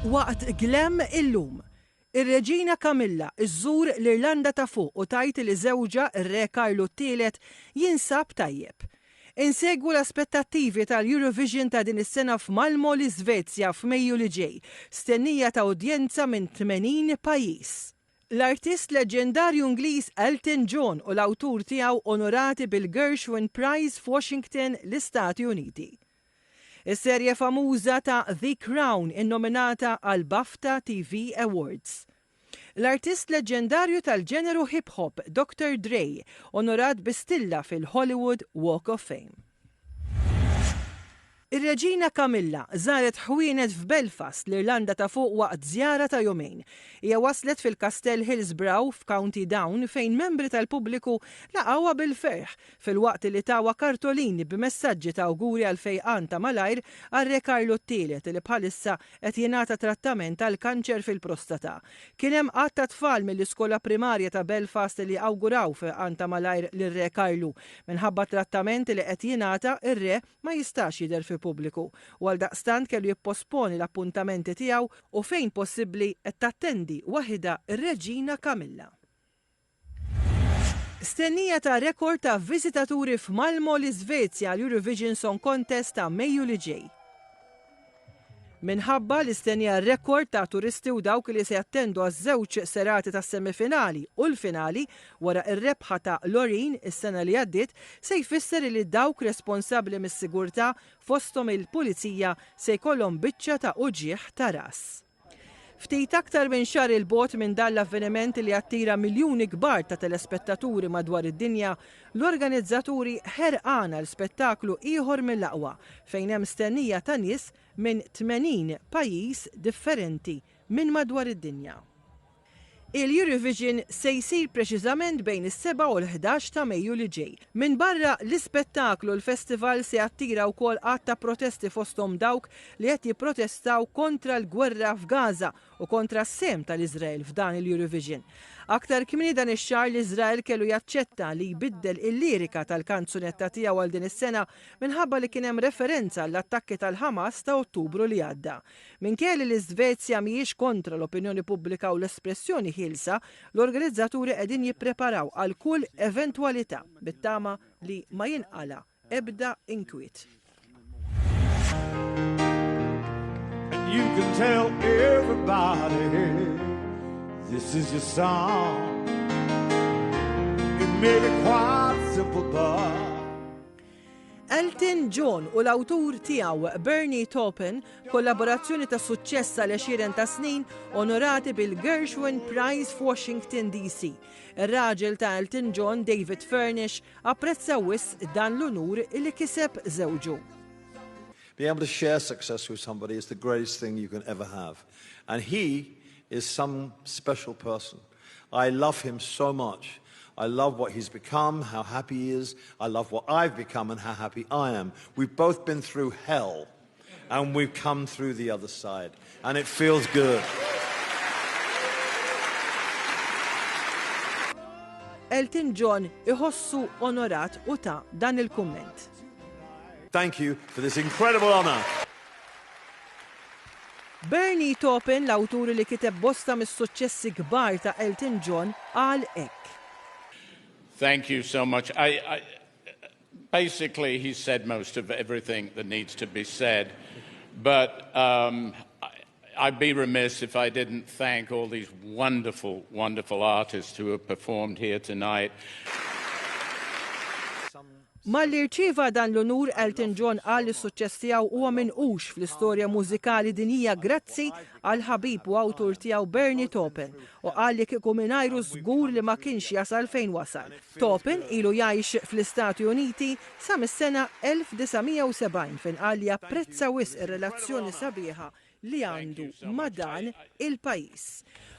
Waqt Glam illum, ir-Reġina Camilla żżur l-Irlanda ta' Fuq u tgħid li żewġha, ir-Re Karlu t-Tielet, jinsab tajjeb. Insegwu l-aspettattivi tal-Eurovision ta' din is-sena f'Malmo l-Iżvezja f'Mejju li ġej, stennija ta' udjenza minn 80 pajjiż. L-artist leġġendarju Ingliż Elton John u l-awtur tiegħu onorati bil-Gershwin Prize f'Washington, l-Istati Uniti. Is-serje famuża ta' The Crown innominata għall-BAFTA TV Awards. L-artist leġġendarju tal-ġeneru hip hop Doctor Dre onorat bi stilla fil-Hollywood Walk of Fame. Ir-Reġina Camilla żaret ħwienet f'Belfast, l-Irlanda ta' Fuq waqt żjara ta' jumejn. Hija waslet fil-Kastell Hillsborough f'County Down fejn membri tal-pubbliku laqgħuha bil-ferħ filwaqt li tawha kartolini b'messaġġi ta' awguri għal fejqan ta' malajr għar-Re Karlu t-Tielet li bħalissa qed jingħata trattament għall-kanċer fil-prostata. Kien hemm għadd ta' tfal mill-iskola primarja ta' Belfast li awguraw fejqan ta' malajr lir-Re Karlu. Minħabba t-trattament li qed jingħata, ir-Re ma jistax jidher fil-pubbliku u għaldaqstant kellu jipposponi l-appuntamenti tiegħu u fejn possibbli qed tattendi waħidha r-Reġina Camilla. Stennija ta' rekord ta' viżitaturi f'Malmo l-Iżvezja għall-Eurovision Song Contest ta' Mejju li ġej. Minħabba l-istennija rekord ta' turisti u dawk li se jattendu għaż-żewġ serati tas-semifinali u l-finali wara r-rebħa ta' Loreen is-sena li għaddiet se jfisser li dawk responsabbli mis-sigurtà fosthom il-Pulizija se jkollhom biċċa ta' uġigħ ta' ras. Ftit aktar minn xahar 'il bogħod minn dan l-avveniment li jattira miljuni kbar ta' telespettaturi madwar id-dinja, l-organizzaturi ħerqana għal spettaklu ieħor mill-aqwa fejn hemm stennija ta' nies minn 80 pajjiż differenti minn madwar id-dinja. Il-Eurovision se jsir preċiżament bejn is-sebgħa u l-ħdax ta' Mejju li ġej. Minbarra l-ispettaklu, l-festival se jattira wkoll għadd ta' protesti fosthom dawk li qed jipprotestaw kontra l-gwerra f'Gaza u kontra s-sehem tal-Iżrael f'dan il-Eurovision. Aktar kmieni dan ix-xahar l-Iżrael kellu jaċċetta li jbiddel il-lirika tal-kanzunetta tiegħu għal din is-sena minħabba li kien hemm referenza għall-attakki tal-Ħamas ta' Ottubru li għadda. Minkejja li l-Iżvezja mhijiex kontra l-opinjoni pubblika u l-espressjoni ħielsa, l-organizzaturi qegħdin jippreparaw għal kull eventwalità bit-tama li ma jinqala' ebda inkwiet. And you can tell everybody this is your song. It may be quite simple, but Elton John u l-awtur tiegħu Bernie Taupin, kollaborazzjoni ta' suċċess għal għexieren ta' snin, onorati bil-Gershwin Prize f'Washington DC. Ir-raġel ta' Elton John, David Furnish, apprezza wisq dan l-unur li kiseb żewġu. Being able to share success with somebody is the greatest thing you can ever have. And he is some special person. I love him so much. I love what he's become, how happy he is. I love what I've become and how happy I am. We've both been through hell and we've come through the other side and it feels good. Elton John iħossu onorat u ta dan il-kumment. Thank you for this incredible honor. Bernie Taupin, l-awtur li kiteb bosta mis-suċċessi kbar ta' Elton John, qal hekk. Thank you so much. I, I, basically, he said most of everything that needs to be said. But um, I'd be remiss if I didn't thank all these wonderful, wonderful artists who have performed here tonight. Malli rċieva dan l-unur, Elton John qal li s-suċċess tiegħu huwa minqux fl-istorja mużikali dinjija grazzi għall-ħabib u awtur tiegħu Bernie Taupin u qal li kieku mingħajru żgur li ma kienx jasal fejn wasal. Taupin ilu jgħix fl-Istati Uniti sa mis-sena 1970 fejn qal li japprezza wisq ir-relazzjoni sabiħa li għandu ma' dan il-pajjiż.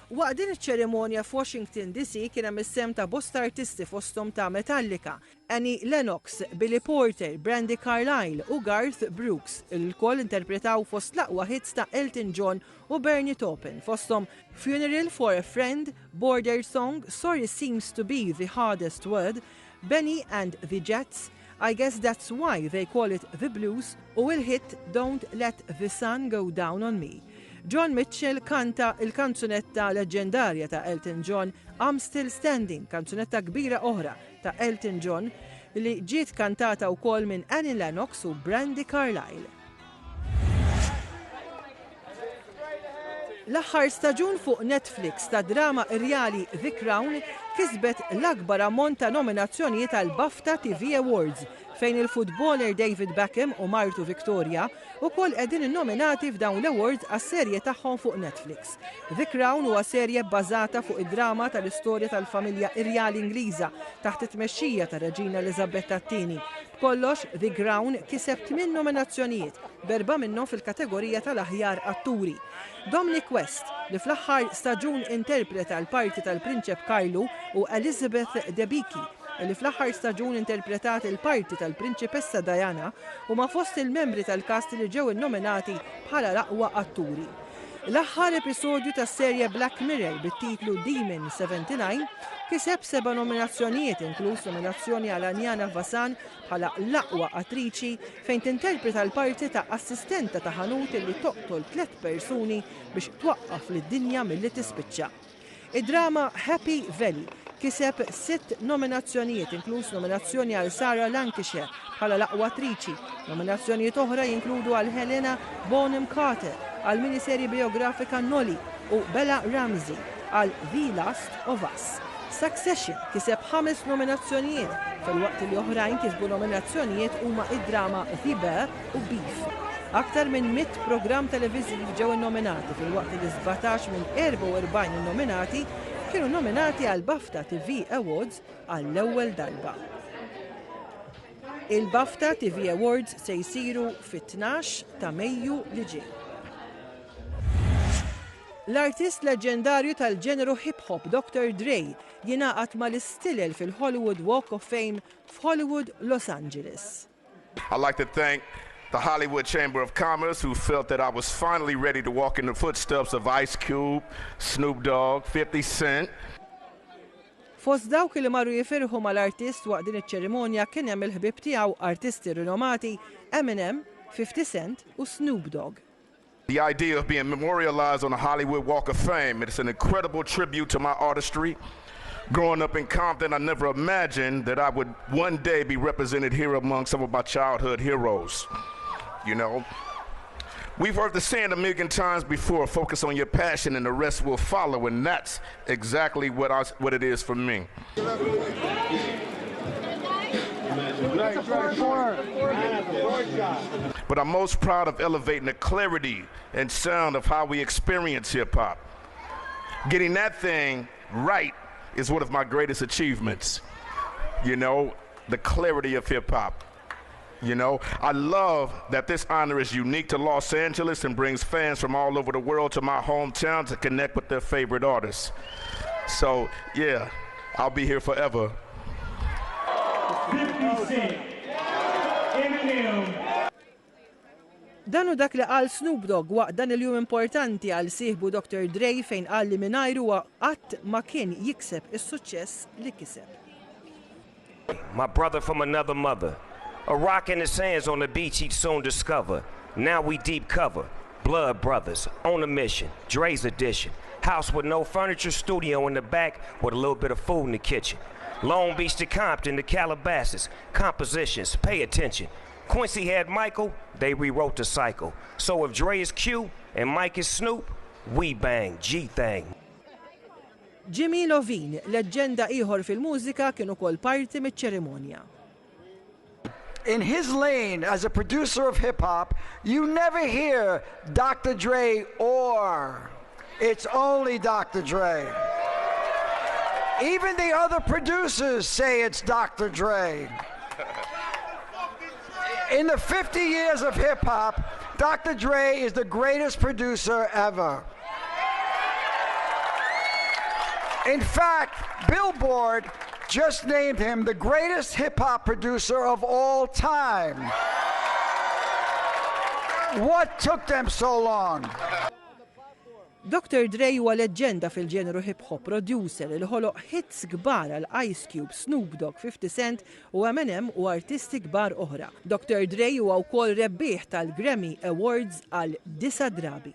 Waqt din iċ-ċerimonja f'Washington DC kien hemm is-sehem ta' bosta artisti fosthom ta' Metallica, Annie Lennox, Billy Porter, Brandi Carlile u Garth Brooks li lkoll interpretaw fost l-aqwa hits ta' Elton John u Bernie Taupin fosthom Funeral for a Friend, Border Song, Sorry Seems to Be the Hardest Word, Bennie and the Jets, I Guess That's Why They Call It The Blues u il-hit Don't Let The Sun Go Down On Me. John Mitchell kanta l-kanzunetta leġġendarja ta' Elton John I'm Still Standing, kanzunetta kbira oħra ta' Elton John li ġiet kantata wkoll minn Annie Lennox u Brandi Carlile. L-aħħar staġun fuq Netflix tad-drama irjali The Crown kisbet l-akbar ammont ta' nominazzjonijiet għall-BAFTA TV Awards fejn il-futboler David Beckham u martu Victoria wkoll qegħdin innominati f'dawn l-awards għas-serje tagħhom fuq Netflix. The Crown huwa serje bbażata fuq id-drama tal-istorja tal-familja irjali Ingliża taħt it-tmexxija tar-Reġina Eliżabetta t-Tieni. B'kollox, The Crown kiseb tmien nominazzjonijiet, b'erbgħa minnhom fil-kategorija tal-aħjar atturi. Dominic West, li fl-aħħar staġun interpreta l-parti tal-Prinċep Karlu u Elizabeth Debicki, li fl-aħħar staġun interpretat il-parti tal-Prinċipessa Diana, huma fost il-membri tal-kast li ġew innominati bħala l-aqwa atturi. L-aħħar episodju tas-serje Black Mirror bit-titlu Demon 79 kiseb seba' nominazzjonijiet inkluż nominazzjoni għal Anjana Vasan bħala l-aqwa attriċi fejn tinterpreta l-parti ta' assistenta ta' ħanut li toqtol tliet persuni biex twaqqaf lid-dinja milli tispiċċa. Id-drama Happy Valley kiseb sitt nominazzjonijiet inkluż nominazzjoni għal Sarah Lancashire bħala l-aqwa attriċi. Nominazzjonijiet oħra jinkludu għal Helena Bonham Carter għal miniserje bijografika Nolly u Bella Ramsey għal The Last of Us. Succession kiseb ħames nominazzjonijiet filwaqt li oħrajn kisbu nominazzjonijiet huma d-drama The Bear u Beef. Aktar minn 100 programm televiżiv ġew innominati filwaqt li 17 minn 44 innominati kienu nominati għall-BAFTA TV Awards għall-ewwel darba. Il-BAFTA TV Awards se jsiru fit-12 ta' Mejju li ġej. L-artist leġġendarju tal-ġeneru hip hop Dr. Dre jingħaqad mal-istilel fil-Hollywood Walk of Fame f'Hollywood, Los Angeles. I'd like to thank the Hollywood Chamber of Commerce who felt that I was finally ready to walk in the footsteps of Ice Cube, Snoop Dogg, 50 Cent. Fost dawk li marru jifirħu mal-artist waqt din iċ-ċerimonja kien hemm il-ħbieb tiegħu artisti rinomati Eminem, 50 Cent u Snoop Dogg. The idea of being memorialized on the Hollywood Walk of Fame, it's an incredible tribute to my artistry. Growing up in Compton, I never imagined that I would one day be represented here among some of my childhood heroes. You know, we've heard the saying a million times before focus on your passion and the rest will follow, and that's exactly what, I, what it is for me. But I'm most proud of elevating the clarity and sound of how we experience hip hop. Getting that thing right is one of my greatest achievements. You know, the clarity of hip hop. You know, I love that this honor is unique to Los Angeles and brings fans from all over the world to my hometown to connect with their favorite artists. So, yeah, I'll be here forever. 50 Cent, Eminem. Dan hu dak li qal Snoop Dogg waqt dan il-jum importanti għal sieħbu Dr. Dre fejn qal li mingħajru huwa qatt ma kien jikseb is-suċċess li kiseb. My brother from another mother. A rock in the sands on the beach he'd soon discover. Now we deep cover. Blood brothers, on a mission. Dre's edition. House with no furniture, studio in the back with a little bit of food in the kitchen. Long Beach to Compton to Calabasas. Compositions, pay attention. Quincy had Michael, they rewrote the cycle. So if Dre is Q and Mike is Snoop, we bang, G thang. Jimmy Lovine, leġġenda ieħor fil-mużika kien ukoll parti miċ-ċerimonja. In his lane as a producer of hip hop, you never hear Dr. Dre or it's only Dr. Dre. Even the other producers say it's Dr. Dre. In the 50 years of hip hop, Dr. Dre is the greatest producer ever. In fact, Billboard just named him the greatest hip hop producer of all time. What took them so long? Dr. Dre huwa leġġenda fil-ġeneru hip hop producer li ħoloq hits kbar għal Ice Cube, Snoop Dogg, 50 Cent u Eminem u artisti kbar oħra. Dr. Dre huwa wkoll rebbieħ tal-Grammy Awards għal disa' drabi.